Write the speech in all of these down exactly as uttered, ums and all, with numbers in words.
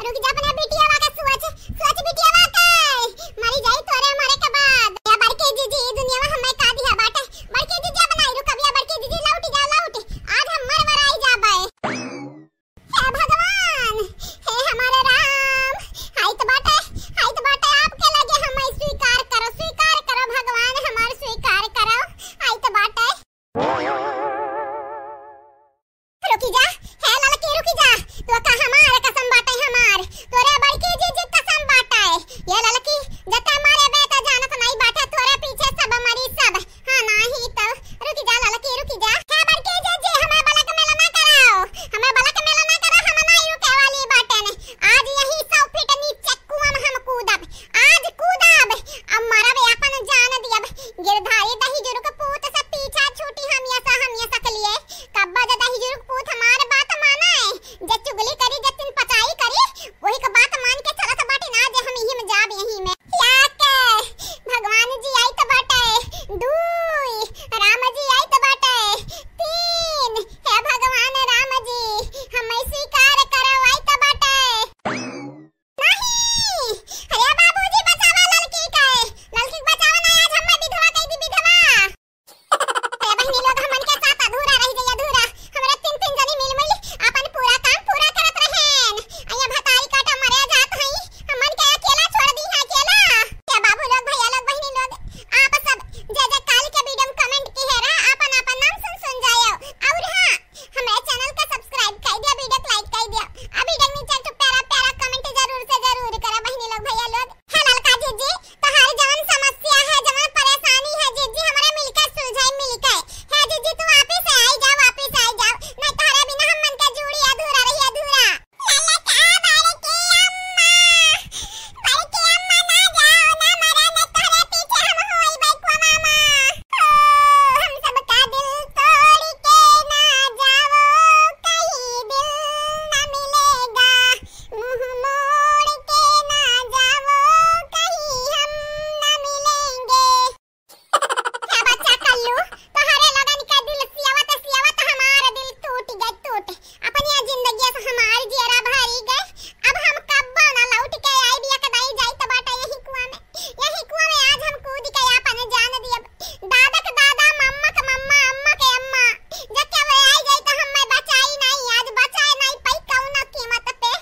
रुक जा अपने बिटियावा के सोच, सोच बिटियावा के। मरी जाई तोरे मरे के बाद। या बड़की जीजी, ई दुनिया में हमें का दिया बाटे? बड़की जीजी, अब नाहीं रुकब या बड़की जीजी, लौट जा, लौट। आज हम मर मराई जाबे। हे भगवान, हे हमारे राम, आइत बाटे, आइत बाटे आपके लगे, हमें स्वीकार करो, स्वीकार करो भगवान, हमार स्वीकार करो, आइत बाटे। रुकी जा, हे ललकी रुकी जा, तो का हमार कसम बाटे हमार, तोरे बड़की जीजी कसम बाटे। ये ललकी, जते मारे बे त जानत नाहीं बाटे, तोरे पीछे सब मरी सब। हाँ, नाहीं तो, रुकी जा ललकी, रुकी जा। हे बड़की जीजी, हमें blackmail ना कराओ, हमें blackmail ना करो, हम नाहीं रुके वाली बाटेन। आज यही सौ फीट नीचे कुआं में हम कूदब, आज कूदब, अब मरब अपन जान दियब। गिरधारी दहिजरू के पूत से पीछा छूटी हमेसा, हमेसा के लिए। कब्बा जे दहिजरू के पूत हमार बात माने, जे चुगली करी, जे तिन पचाई करी, वही के बात मान के चलत बाटी ना, जे हम यही में जाब, यही में। या के भगवान जी आइत बाटे, दुई, राम जी आइत बाटे, तीन, हे भगवान राम जी, हमें स्वीकार करो आइत बाटे। नाहीं, अरे बाबूजी बचावा ललकी के, ललकी के बचावा ना, आज हमें विधवा कह दी विधवा। ए बहिनी लोग, हमन के साथ अधूरा रह जाई, अधूरा। हमरे तीन, तीन जनी मिल मिल आपन पूरा काम पूरा करत रहेन। अइया भतारी काटा मरे जात हई, हमन के अकेला छोड़ दी है, अकेला। ए बाबू लोग, भैया लोग, बहिनी लोग, आप सब जे जे काल के video में comment किहे रहा, आपन आपन नाम सुन सुन जायो। और हाँ, हमरे channel के subscribe कर दिया, video के like कर दिया। अभी video के नीचे एक ठो प्यारा प्यारा comment जरूर से जरूर करा बहिनी लोग, भैया लोग। हे ललका जीजी, तोहार जवन समस्या है, जवन परेशानी है जीजी, हमरा मिलके सुलझाई, मिलके। हे जीजी, तू वापिस आई जा, वापिस आई जा, नहीं तोहरे बिना हमन के जोड़ी अधूरा रही, अधूरा। ललका बड़की अम्मा, बड़की अम्मा ना जाओ, ना मरा, नहीं तोहरे पीछे हम होई बैकुआ मामा। ओ, हम सबका दिल तोड़ के ना जाओ, कहीं दिल ना मिलेगा। मुंह मोड़ के ना जाओ, कहीं हम ना मिलेंगे। हे बच्चा कल्लू, तोहरे लोगन के दिल सियावत सियावत हमार दिल टूट गए, टूट। अपनी जिंदगी से हमार जियरा भरी गए। अब हम कब्बो ना लौट के आइब, एक दाई जाइत बाटे यही कुआं में। यही कुआं में आज हम कूद के आपन जान दियब। दादा के दादा, मम्मा के मम्मा, अम्मा के अम्मा, जब के वे आई जाई तो हमें बचाई नहीं, आज बचाए नहीं पाई कौनो कीमत पे।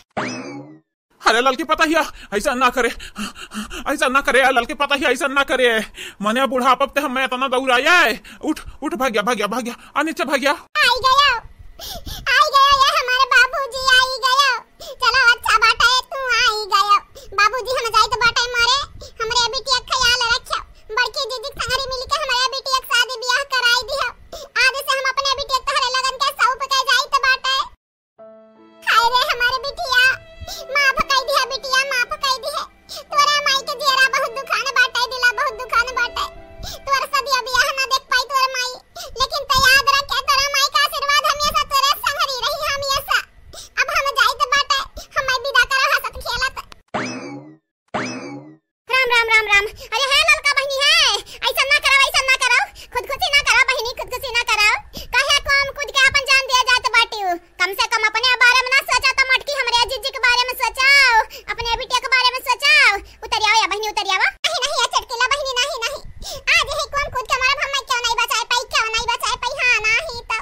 अरे ललकी पतहिया, ऐसा ना करे, ऐसा ना करे, ललकी पतहिया, ऐसा ना करे। मने बुढ़ापा पे हमें इतना दौड़ाया है। उठ, उठ, भाग्या, भाग्या, भाग्या, आ नीचे भाग्या। आई गया, आई गया, ये हमारे बाबूजी आई गया। चलो अच्छा बाटे तू आई गया। बाबूजी हम जाइत बाटे मरे, हमरे बिटिया ख्याल रखियो। बड़की दीदी के संगरी मिलके हमरे बिटिया के शादी ब्याह कराई दियो। आज से हम अपने बिटिया के तोहरे लगन के सौंप के जाइत बाटे। हाय रे हमारे बिटिया, माफ कई दिया बिटिया, माफ कई दिया। तोरा माई के जियरा बहुत दुखान बाटे, दिला बहुत दुखान बाटे। तोर सदिया बियाह ना देख पाई तोर माई, लेकिन ते याद रखे तोरा माई का आशीर्वाद हमेशा तोरे संगरी रही हमेशा। अब हम जाइत बाटे, हमें विदा करा हंसत खेलत। राम, राम, राम, राम। अरे हे ललका बहिनी हे, ऐसा ना करो, ऐसा ना करो, खुदकुशी ना करो बहिनी, खुदकुशी ना करो। काहे कुआं में कूद के आपन जान दिया जात बाटियो? कम से कम अपने बारे में ना सोचा, तो मटकी हमरे जीजी के बारे में सोचाओ, अपने बिटिया के बारे में सोचाओ। उतरियावा या बहिनी, उतरियावा। नहीं, नहीं, ये चटकीला बहिनी, नहीं, नहीं। आज ही कुआं में कूद के मरब, हमें क्यों नहीं बचाए पाई, क्यों नहीं बचाए पाई? हाँ, नहीं तो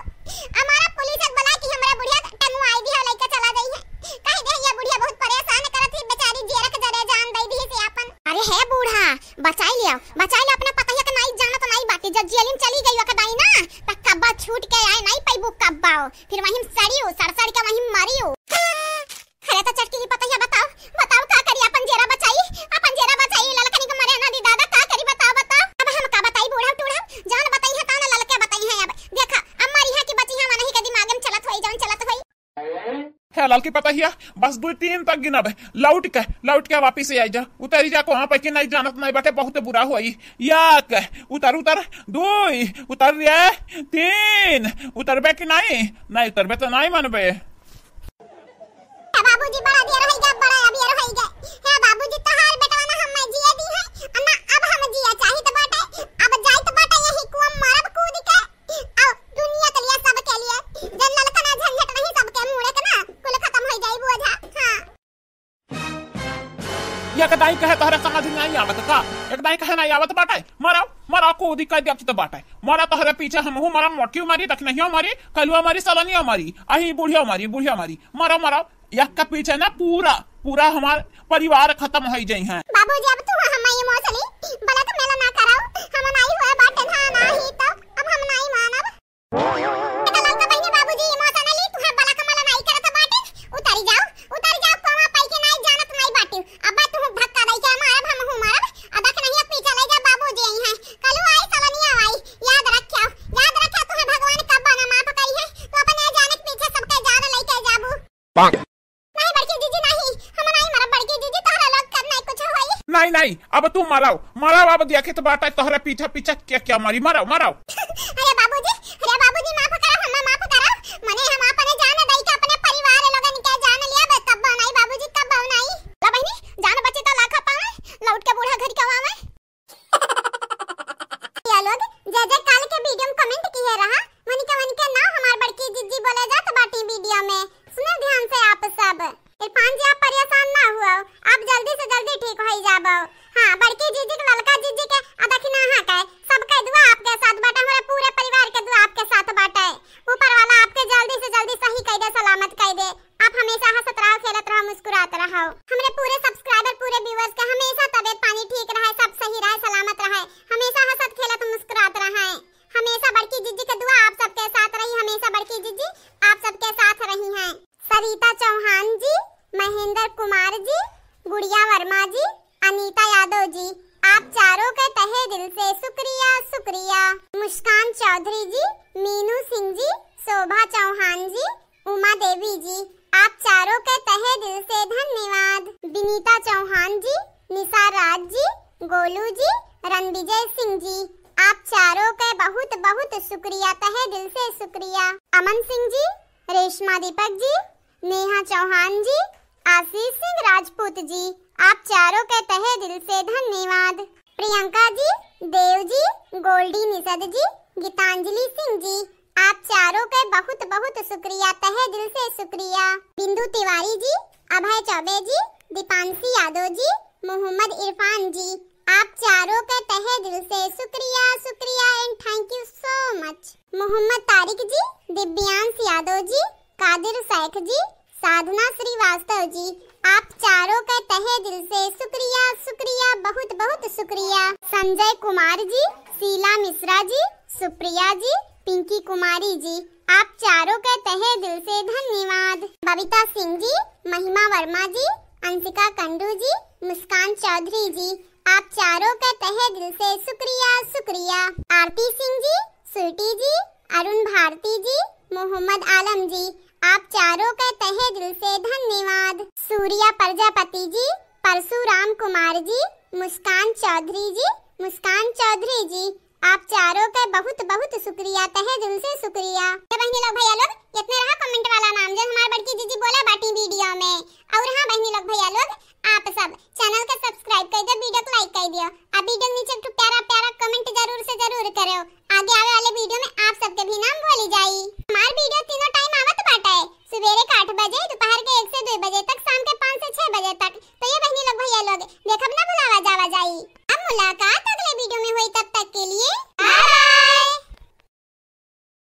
हमारा पुलिस एक बुला के हमरा बुढ़िया टंगवाई दिया, लेके चला जाई है। कह दे ये बुढ़िया बहुत परेशान करत ही, बेचारी जियरा के जरे जान दे दी से आपन। अरे हे बूढ़ा, बचाई लिया, बचाई ले अपने पतहिया के, नाई जानत नाई बाटे, जब जेलिन चली गई ओके दाई ना, त कब्बा छूट के आए नाई पैबू कब्बा, फिर वहीं सड़ियो, सड़ सड़ के वहीं मरियो। अरे तो चटकीली पतहिया बताओ, बताओ का करी, अपन जेरा बचाई, अपन जेरा बचाई, ललकनी के मरे ना दी दादा, का करी बताओ, बताओ। अब हम का बताई बूढ़ा टूढ़ा, जान बताई है ता ना ललके बताई है। अब देखा, अम्मा रिहा की बची है, मनही के दिमाग में चलत होई, जौन चलत होई। हे ललकी पतहिया, बस दुई तीन तक गिनब, लौट के, लौट के वापिस आई जा, उतरी जा, को वहाँ पे कि नहीं जानत नहीं बाटे, बहुत बुरा होई। एक, उतर, उतर, दुई, उतर रे, तीन, उतरबे कि नहीं? नहीं उतरबे तो नहीं मनबे। ए बाबूजी, बड़ा देर होई गया, बड़ा अबेर होई गया। हे बाबूजी, तोहार बेटवा ना हमें जिए दी है, आ ना अब हम जिए चाहित बाटे। अब जाइत बाटे यही कुआं मरब कूद के। आओ, दुनिया के लिए, सबके लिए। जन ललका ना झंझट नहीं, सबके मुड़े के ना, कुल खत्म होई जाई बोझा। हाँ। एक दाई कहे तोहरे समझ में नाहीं आवत का? एक दाई कहे नाहीं आवत बाटे? मराओ, मराओ, कूदी कह दिया तो बाटे। मरा तोहरे पीछे हमहू मरा, मोटियो मरी, दखिनहियो मरी, कलुआ मरी, सलनियो मरी, अही बुढ़ियो मरी, बुढ़ियो मरी। मराओ, मराओ, एक के पीछे ना पूरा, पूरा हमार परिवार खतम होइ जइहैं। बाबूजी, अब तू हम emotionally blackmail ना कराओ, हम नाहीं हुए बाटे, हाँ, नाहीं तो अब हम नाहीं मानब। एका ललका बहिनी बाबूजी emotionally तुहार blackmail नाहीं करत बाटे। उतरी जाओ, उतरी जाओ, कोमा पाई के नाहीं जानत नाहीं बाटे। अब तू धक्का दई के मारब, हमहू मारब। आ दखिनहिया पीछे लइ जा, बाबूजी अइहैं। कलुआ आई, सलनिया आई। याद रख्या, याद रख्या, तुहे भगवान कब्बो ना माफ करिहैं। तू अपने जाने के पीछे सबके जान लइके जाबू। नाहीं बड़की जीजी, नाहीं, हम नाहीं मरब बड़की जीजी, तोहरा लोग कर नाहीं कुछ होई। नाहीं, नाहीं, अब तू मराओ, मराओ, अब देखे तो बाटे तोहरे पीछे पीछे क्या क्या मरी, मराओ, मराओ। अरे बाबूजी, अरे बाबूजी, माफ करा, हमें माफ करा, मने हम अपने जान दई के अपने परिवार लोगन के जान लिया, बे कब्बो नाहीं बाबूजी, कब्बो नाहीं। ला बहिनी, जान बची तो लाखा पावे, लौट के बूढ़ा घर के आवे। या लोग, जे जे काल के video में comment किहे रहा, वनिके वनिके नाव हमार बड़की जीजी बोले जात बाटी video में। सुनो ध्यान से आप सब। इरफान जी, आप परेशान ना हुआ, आप जल्दी से जल्दी ठीक होई जाबो। हाँ, बड़की जीजी के, ललका जीजी के, आ दखिनहा के, सबके दुआ आपके साथ बाटे, हमारे पूरे परिवार के दुआ आपके साथ बाटे। ऊपर वाला आपके जल्दी से जल्दी सही कइ दे, सलामत कइ दे। आप हमेशा हंसत रहो, खेलत रहो, मुस्कुरात रहो। हमरे पूरे subscriber, पूरे viewers के हमेशा तबीयत पानी ठीक रहे, सब सही रहे, सलामत रहे, हमेशा हंसत खेलत मुस्कुरात रहे। हमेशा बड़की जीजी के दुआ आप सबके साथ रही, हमेशा बड़की जीजी आप सबके साथ रही हैं। सरिता चौहान जी, महेंद्र कुमार जी, गुड़िया वर्मा जी, अनीता यादव जी, आप चारों के तहे दिल से शुक्रिया, शुक्रिया। मुस्कान चौधरी जी, मीनू सिंह जी, शोभा चौहान जी, उमा देवी जी, आप चारों के तहे दिल से धन्यवाद। विनीता चौहान जी, निशा राज जी, गोलू जी, रणविजय सिंह जी, आप चारों के बहुत बहुत शुक्रिया, तहे दिल से शुक्रिया। अमन सिंह जी, रेशमा दीपक जी, नेहा चौहान जी, आशीष सिंह राजपूत जी, आप चारों के तहे दिल से धन्यवाद। प्रियंका जी, देव जी, गोल्डी निषद जी, गीतांजलि सिंह जी, आप चारों के बहुत बहुत शुक्रिया, तहे दिल से शुक्रिया। बिंदु तिवारी जी, अभय चौबे जी, दीपांशी यादव जी, मोहम्मद इरफान जी, आप चारों के तहे दिल से शुक्रिया, शुक्रिया and thank you so much। मोहम्मद तारिक जी, दिव्यांश यादव जी, कादिर शेख जी, साधना श्रीवास्तव जी, आप चारों के तहे दिल से शुक्रिया, शुक्रिया, बहुत बहुत शुक्रिया। संजय कुमार जी, शीला मिश्रा जी, सुप्रिया जी, पिंकी कुमारी जी, आप चारों के तहे दिल से धन्यवाद। बबीता सिंह जी, महिमा वर्मा जी, अंशिका कंडू जी, मुस्कान चौधरी जी, आप चारों के तहे दिल से शुक्रिया, शुक्रिया। आरती सिंह जी, स्वीटी जी, अरुण भारती जी, मोहम्मद आलम जी, आप चारों के तहे दिल से धन्यवाद। सूर्या प्रजापति जी, परशुराम कुमार जी, मुस्कान चौधरी जी, मुस्कान चौधरी जी, आप चारों के बहुत बहुत शुक्रिया, तहे दिल से शुक्रिया। तो बहनी लोग, भैया